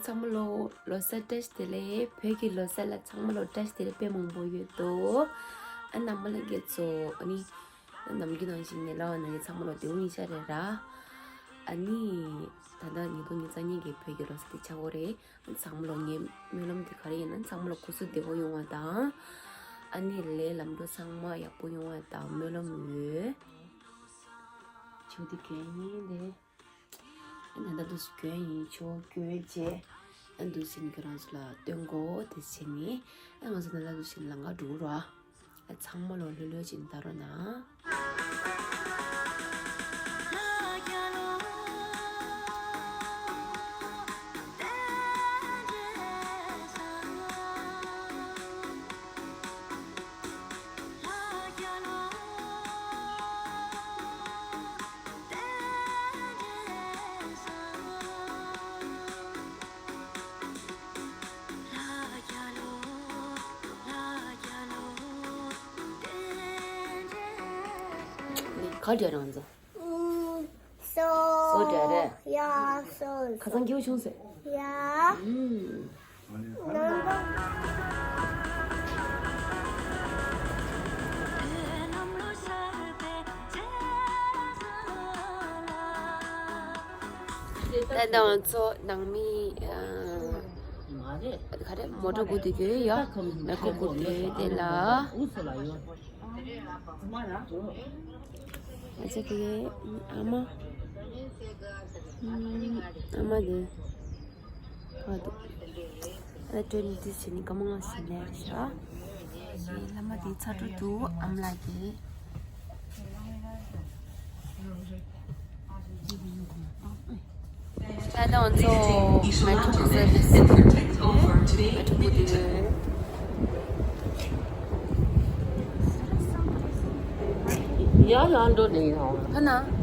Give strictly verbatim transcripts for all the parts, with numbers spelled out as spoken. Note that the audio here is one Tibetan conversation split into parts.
ཚང་མ་ལོ་ལོ་གསར་བཀྲ་ཤིས་བདེ་ལེགས། བོད་ཀྱི་ལོ་གསར་ལ་ཚང་མ་ལོ་བཀྲ་ཤིས་བདེ་ལེགས་དཔེ་མང་པོ་ཡོད་དོ། ཨ་ནི་རྣམ་པ་ལྷན་རྒྱས་ཚོ་ཨ་ནི་ནམ་རྒྱུན་ནང་བཞིན་ངའི་ལ་བ་ན་ཡི་ཚང་མ་ལོ་བདེ་པོ་ཡིན་ཤག་རེད་ར། ཨ་ནི་ད་ལྟ་ཉིས་སྟོང་ཉི་ཤུ་རྩ་གཉིས་ཀྱི་བོད་ཀྱི་ལོ་གསར་དེ་ཆགས་ཡོད་རེད། ཚང་མ་ལོ་ངའི་སྨོན་ལམ་དེ་ག་རེ་ཡིན་ན་ཚང་མ་ལོ་སྐུ་གཟུགས་བདེ་པོ་ཡོང་བ་དང་། ཨ་ནི་ལས་ལམ་འགྲོ་ཚང་མ་ཡག་པོ་ཡོང་བ་དང་སྨོན་ལམ་ཡོད། ཆུ་དེ་གས་ཡིན་དེ། ཨ་ནི་ད་དུང་གྱོན་ཡིན་ཆོག་གྱོན་རྗེས། ཨ་འདུག་སེ་ཁྱོད་རང་ཚོ་ལ་སྟོན་གོ་དེ་བྱས་ནས། ཨ་ང་ཚོ་ད་ལྟ་འདུག་སེ་ལམ་ཁ་འགྲོ་གི་རོ། ཨ་ཚང་མ་ལོ་ལྷོད་ལྷོད་བྱས་ནས་ད་རོ་ན། ག་རེ་རང་ཚོ། སོ་སོ་འདྲ་རེད། ཡ་སོ། ཁ་སང་སྐྱིད་པོ་བྱུང་ཟེར། ཡ། ཨུམ། ད་ལྟ་ང་ཚོ་ནང་མི་ཨ་ག་རེ་མོ་ཊ་སྒུག་བསྡད་ཡོད་ཡ། མེ་ཁོ་སྒུག་བསྡད་དེ་ལ། ཨ་ཅག་གི་ཨ་མ། ཨ་མ་དེ་ཕ་དུ་ཨ་ཏྲེ་ནི་དུས་ཆེ་ནི་ཀ་མ་ང་སི་ལེ་ཤ། བླ་མ་དེ་ཚ་དྲོད་དུ་ཨམ་ལགས་ཀྱི། ད་ལྟ་ང་ཚོ་མེ་ཊོ་སར་བིས་མེ་ཊོ་སྒུག་བསྡད་ཡོད། ཡ་ཡང་འགྲོ་ནི་ཡང་། ཕ་ན།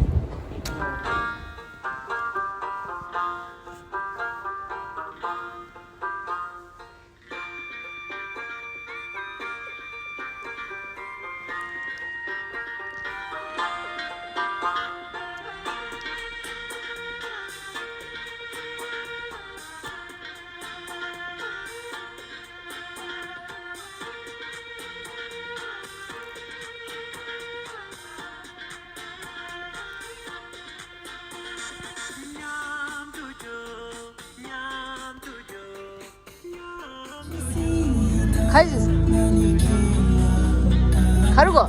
ག་རེ། ག་རེ་གོ།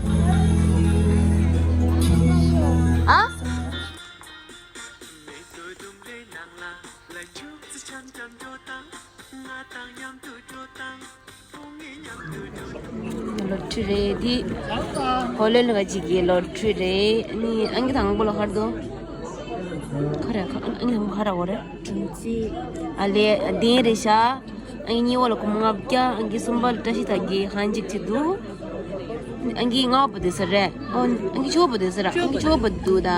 ཨ། ལོ་ཊི་རི་རེད་དེ། ཧོ་ལན་ག་ཅིག་གི་ལོ་ཊི་རི་རེད། ཨ་ནི་ཨང་ཀི་དང་པོ་ལ་ཧར་དོ། ཁ་ར་ཁ་ཨང་ཀི་དང་པོ་ཧར་ར་གོ་རེད། ཨ་ལེ་དེ་རེད་ཤག་ཨང་ཀི་གཉིས་པ་ལ་སྒོར་མོ་ལྔ་བརྒྱ། ཨང་ཀི་གསུམ་པ་ལ་བཀྲ་ཤིས་དག་གི་ཧན་ཅིག་ཅིག་འདུག་ཨང་ཀི་ལྔ་པ་དེ་ས་རེད། ཨོ་ཨང་ཀི་བཅུ་པ་དེ་ས་ར། ཨང་ཀི་བཅུ་པ་འདུག་ད།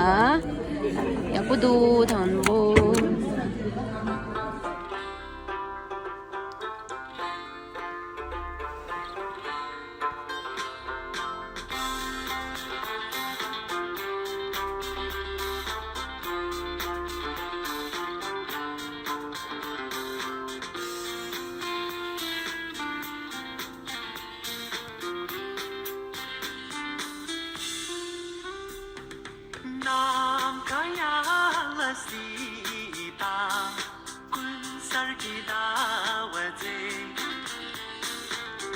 ཡག་པོ་འདུག་དང་པོ། ནམ་མཁའ་ཡངས་ལ་སྲིད་དང་། ཀུན་གསལ་གྱི་ཟླ་བ་མཛེས།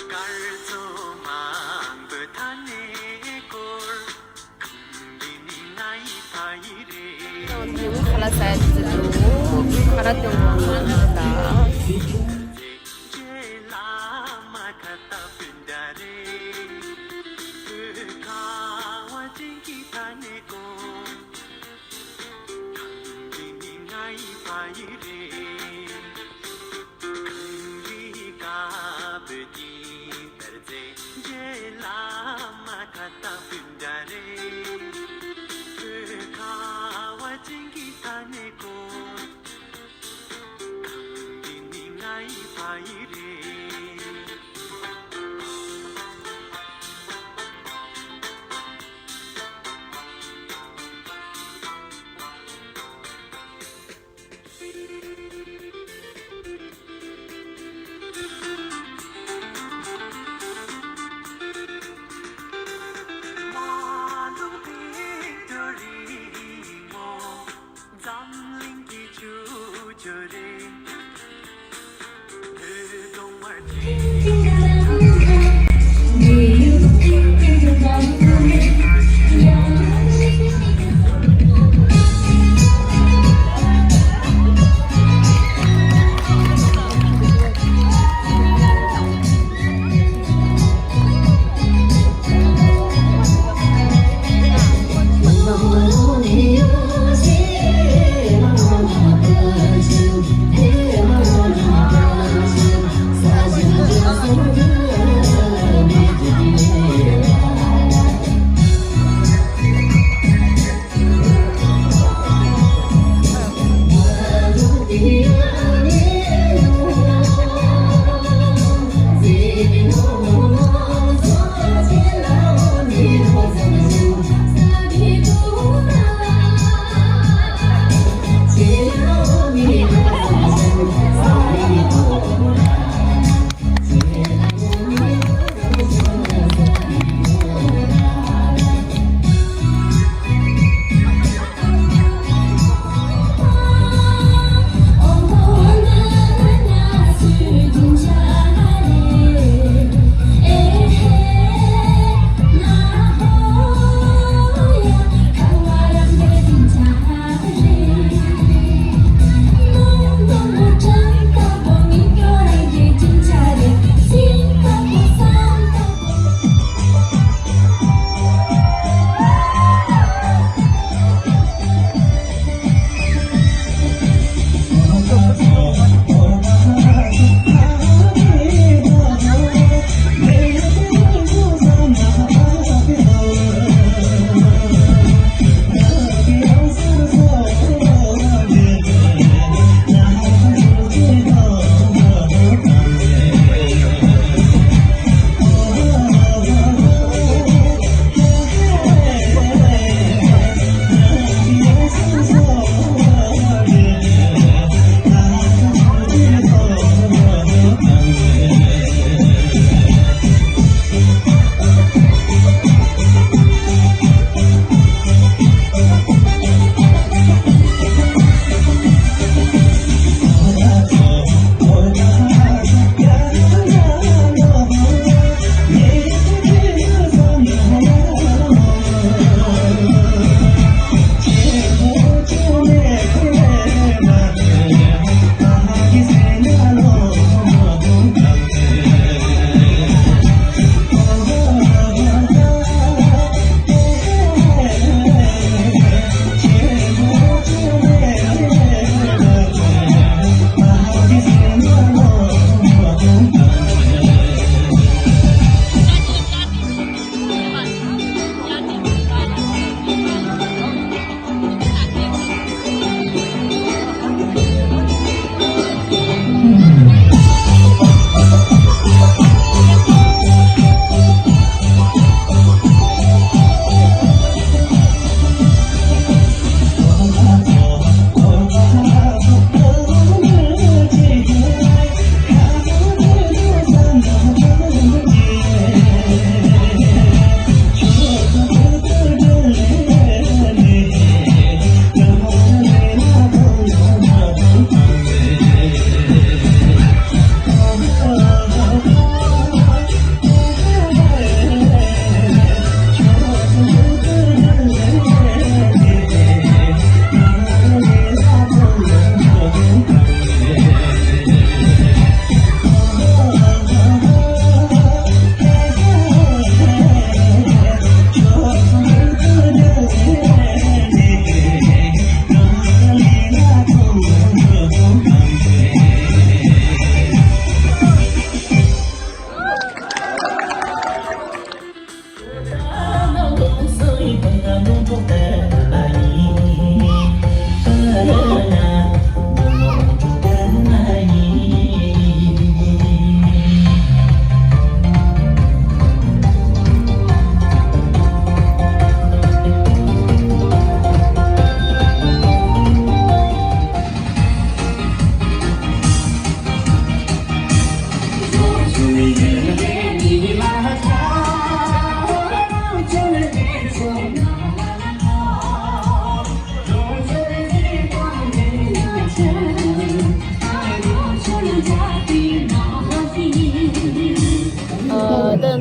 སྐར་ཚོགས་མང་པོས་མཐའ་ནས་བསྐོར། གངས་རི་ནི་ང་ཡི་ཕ་ཡུལ་རེད། ཁ་ལག་ཟ་ཡ་ཙི་ཙི་འདུག་ཁ་ལག་སྟོན་དགོས་ལ་ད། རྗེ་བླ་མ་ཁ་ཏ་པུན་དྲ་རེད། བོད་ཁ་བ་ཅན་གྱི་མཐའ་ནས་བསྐོར། གངས་རི་ནི་ང་ཡི་ཕ་ཡུལ་རེད། གངས་རི་དཀར་པོའི་སྤྲིན་ལྟར་མཛེས། རྗེ་བླ་མ་ཁ་ཏ་པུན་དྲ་རེད། བོད་ཁ་བ་ཅན་གྱི་མཐའ་ནས་བསྐོར། གངས་རི་ནི་ང་ཡི་ཕ་ཡུལ་རེད།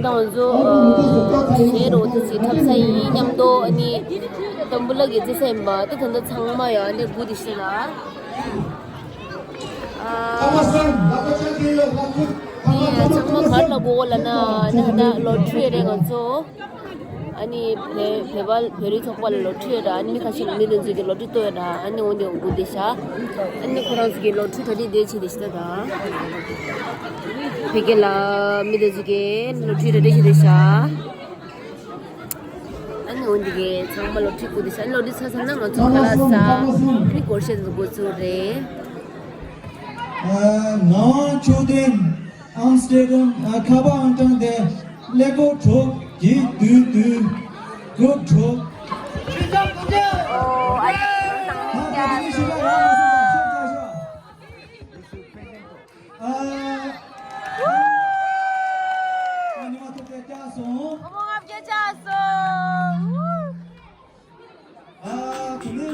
ད་ང་ཚོ་ཨ་ཞེ་རོ་དེ་ཅིག་འཁྲབ་ས་ཡིན་མཉམ་དུ། ཨ་ནི་ཏམ་བུ་ལ་གི་རྩེད་ས་ཡིན་པ་དེ། ད་ལྟ་ཚང་མ་ཡང་ཨ་ནི་སྒུག་བསྡད་ཤག་ལ། ཨ་ནི་ཚང་མ་ག་རེ་ལ་སྒུག་གོ་ལབ་ན། ཨ་ནི་ད་ལོ་ཊ་རི་རེད་ང་ཚོ། ཨ་ནི་བོད་བོད་པ་བོད་རིགས་ཚོགས་པ་ལ་ལོ་ཊ་རི་རེད། ཨ་ནི་མི་ཁ་ཤས་ལ་མི་དེ་ཚོ་གི་ལོ་ཊ་རི་གཏོང་ཡ་རེད། ཨ་ནི་འོ་དེ་སྒུག་བསྡད་ཤག། ཨ་ནི་ཁོ་རང་ཚོ་གི་ལོ་ཊ་རི་གྲ་སྒྲིག་དེ་བྱས་བསྡད་ཤག་ད། བོད་སྐད་ལ་མི་དེ་ཚོ་གི་ལོ་ཊ་རི་གྲ་སྒྲིག་བྱས་བསྡད་ཤག། ཨ་ནི་འོ་འདི་གི་ཚང་མ་ལོ་ཊ་རི་སྒུག་བསྡད་ཤག། ཨ་ནི་ལོ་ཊ་རི་ཚར་ཚར་ན་ང་ཚོ་ཁ་ལག་ཟ། ཨ་ནི་སྒོར་གཞས་འཛུགས་འགོ་བཙུགས་རེད། ཨ་ནང་ཆོས་ལྡན་ཨང་སྟེ་རང་ཨ་ཁ་པར་ཨང་གྲངས་དེ་ཀླད་ཀོར་དྲུག་བརྒྱད་བདུན་བདུན་དྲུག་དྲུག། ཨོ་ཨ་ཨ་ཨ་ཨ་ཨ་ཨ། ཉི་མ་ཐུག་གེ་བཀྱག་སོང་། བུ་མོ་ལྔ་བརྒྱ་བཀྱག་སོང་། ཨ་དེ་ནས།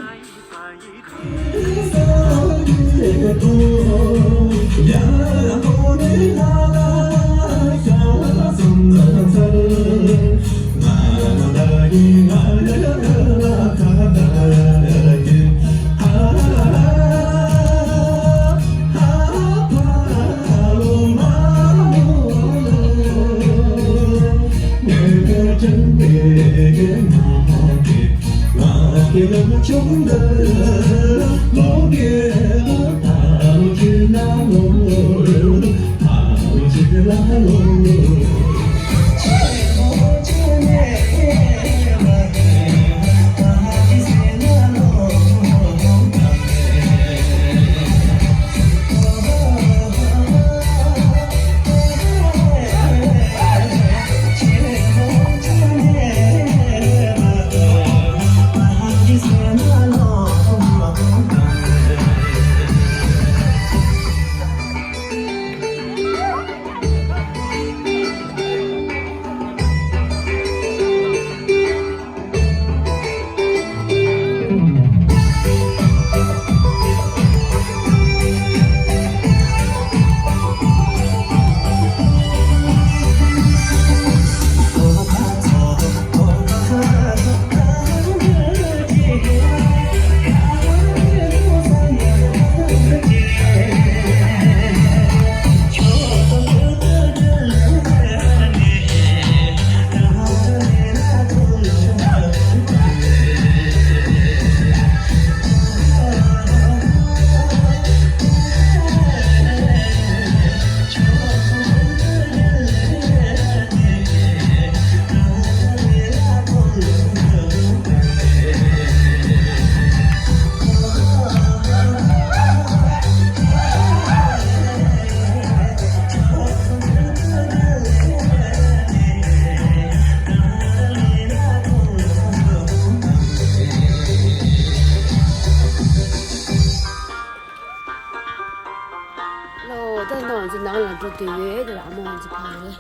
ལོ། ད་ནང་ང་ཚོ་ནང་ལ་འགྲོ་འདོད་ཡོད། དེ་ལ་ཨ་མ་ང་ཚོ་ཕ་རེད།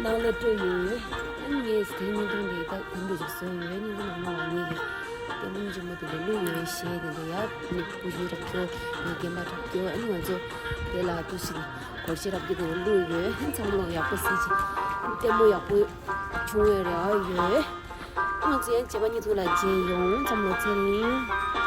ནང་ལ་སྤྲོད་ཡོད། ཨ་ནི་ངས་དེ་བརྙན་ཐུང་འདི་ད་དེ་འདྲ་ཞིག་བཟོས་ཡོད། བརྙན་ཐུང་ནང་ལ་ངེད་ཀྱི་སྟོན་ཐུང་ཆེན་མོ་དེ་འདྲ་བླུགས་ཡོད་ཞེས། དེ་འདྲ་ཡ་ནི་སྐུ་ཞབས་རབ་སྐྱོར་ངའི་རྒན་པ་རབ་སྐྱོར། ཨ་ནི་ང་ཚོ་དེ་ལ་ཏུ་ཞིག་སྒོར་གཞས་རབ་རྒྱས་དེ་འདྲ་བླུགས་ཡོད། ཚང་མ་ཡག་པོ་གཟིགས་ཤིག། ལྟད་མོ་ཡག་པོ་བྱུང་ཡོད་རེད། ཨ་ཡོད། ང་ཚོ་ཡང་རྗེས་མ་བརྙན་ཐུང་ལ་མཇལ་ཡོང་། ཚང་མ་ལ་ཚེ་རིང་།